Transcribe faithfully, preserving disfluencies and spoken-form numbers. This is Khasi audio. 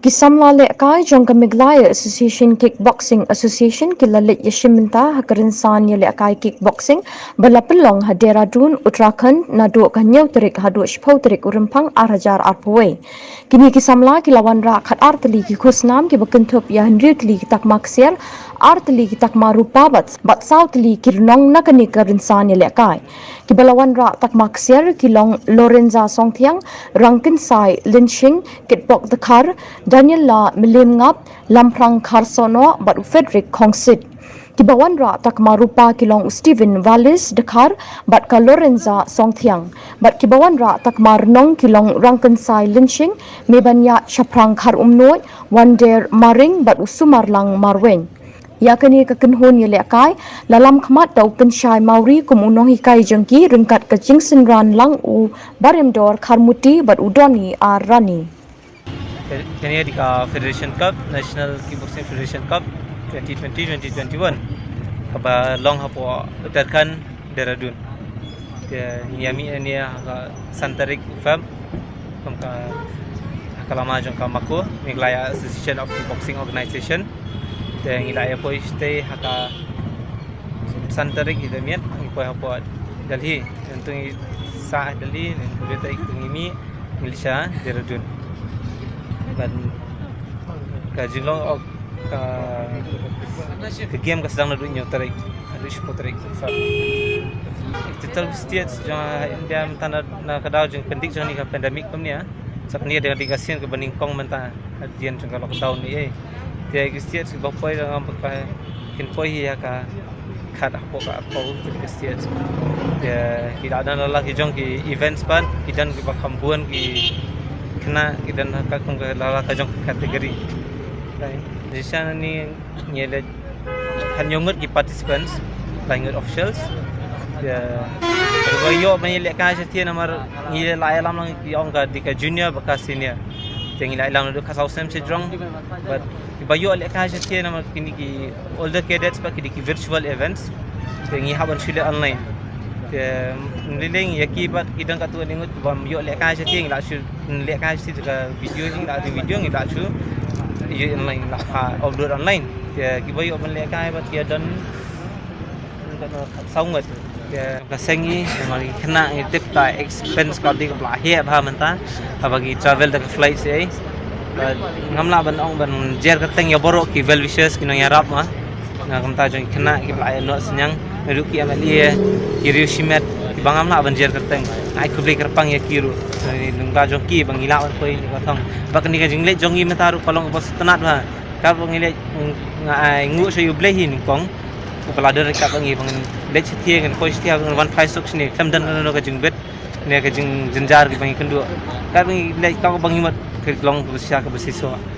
Ki samla lehkai jong ka Meghalaya Association Kickboxing Association ki la leit ïashim bynta ha ka rynsan ïalehkai kickboxing ba la pynlong ha Dehradun, Uttarakhand, naduh ka hynñiew tarik haduh shiphew tarik u Rymphang ar hajar arphew wei. Kine ki samla ki la wanrah khatar tylli ki khusnam kiba kynthup ïa hynriew tylli ki takma ksiar, ar tylli ki takma rupa bad, bad saw tylli ki rnong na kane ka rynsan ïalehkai. Kiba la wanrah takma ksiar ki long Lorenza Songthiang, Rangkynsai Lynshing, Kitbok Dkhar, Daniela Mylliemngap, Lamphrang Kharsohnoh bad u Frederick Khongsit. Kiba wanrah takma rupa ki long u Stephen Valis Dkhar bad ka Lorenza Songthiang. Bad kiba wanrah takma rnong ki long Rangkynsai Lynshing, Mebanïaid Shaphrang Kharumnuid, Wander Maring bad u Sumarlang Marwein. Ïa kane ka kynhun ïalehkai la lam khmat da u Pynshai Mawrie kum u nonghikai jong ki ryngkat ka jingsynran lang u Baremdor Kharmuti bad u Donny R Rani. Kane ka dei ka Federation Cup, National Kickboxing Federation Cup twenty twenty twenty twenty-one, kaba long hapoh Uttarakhand, Dehradun. Te ngi ïa mih hangne ha ka san tarik Feb, kum ka, ha ka lama jong ka MAKO, Meghalaya Association of Kickboxing Organization. Te ngi la ïa poi shatei ha ka san tarik, ngi da miet ngi poi hapoh Delhi. Ngi sah Delhi, ngi poi tarik ngi mih, ngi leit sha Dehradun. Bad ka jinglong, oh, ka, ka game ka sdang naduh hynñiew tarik haduh shiphew tarik Feb. Total states jong India mynta na, na ka daw jong ka pyndik jong kane ka pandemic kumne, sa kane ka dei ka sien kaba nyngkong mynta hadien jong ka lockdown ne ei. Te ki states kiba poi, dang ba ka kin poi hi ïa ka khat hapoh ka arphew tylli ki states. Te ki la don la la ki jong ki events pat, ki don kiba kham bun ki khynnah, ki don ha ka kum ka la la ka jong ka category. Te jingshisha ngi leit hynñiew ngut ki participants, lai ngut officials. Te kiba ïoh ban ïalehkai shathie namar ngi la ïalam lang, ki ong ka dei ka junior bad ka senior. Te ngi la ïalam naduh ka saw snem shajrong. Bad kiba ïoh lehkai shathie namar kine ki older cadets bad ki dei ki virtual events. Te ngi hap ban shu leh online. Te ngi leh ïa ki bad ki don katto katne ngut bym ïoh lehkai shathie, ngi la shu lehkai shathie da ka video, ngi la ring video, ngi la shu ïa online, la ka upload online. Te kiba ïoh ban lehkai bad ki don saw ngut. Te ka seng ngi, namar ki khynnah ngi tip ka expense ka dei kaba la heh bha mynta, haba ki travel da ka flight seh. Bad ngam lah ban ong ban jer kyrteng ïa baroh ki well wishers, ki nongïarap ma na ka bynta jong ki khynnah kiba la ïa noh synñiang, naduh ki M L A, ki riew shimet, kiba ngam lah ban jer kyrteng. Ai khublei kyrpang ïa ki ruh. Ngi nongda jong ki ba ngi lah ban poi ïa ka thong. Bad kane ka jingleit jong ngi mynta ruh ka long kaba sngewtynnat bha. Katba ngi leit, nga ai nguh sha U Blei hi nyngkong. Uba la don ryngkat bad ngi ba ngin leit shathie, ngin poi shathie, ba ngin wan phai suk shane, khlem don kano kano ka jingbit ne ka jingjynjar kiba ngi kynduh. Katba ngi leit, katba ngi mut, ka long kaba shisha kaba shisha.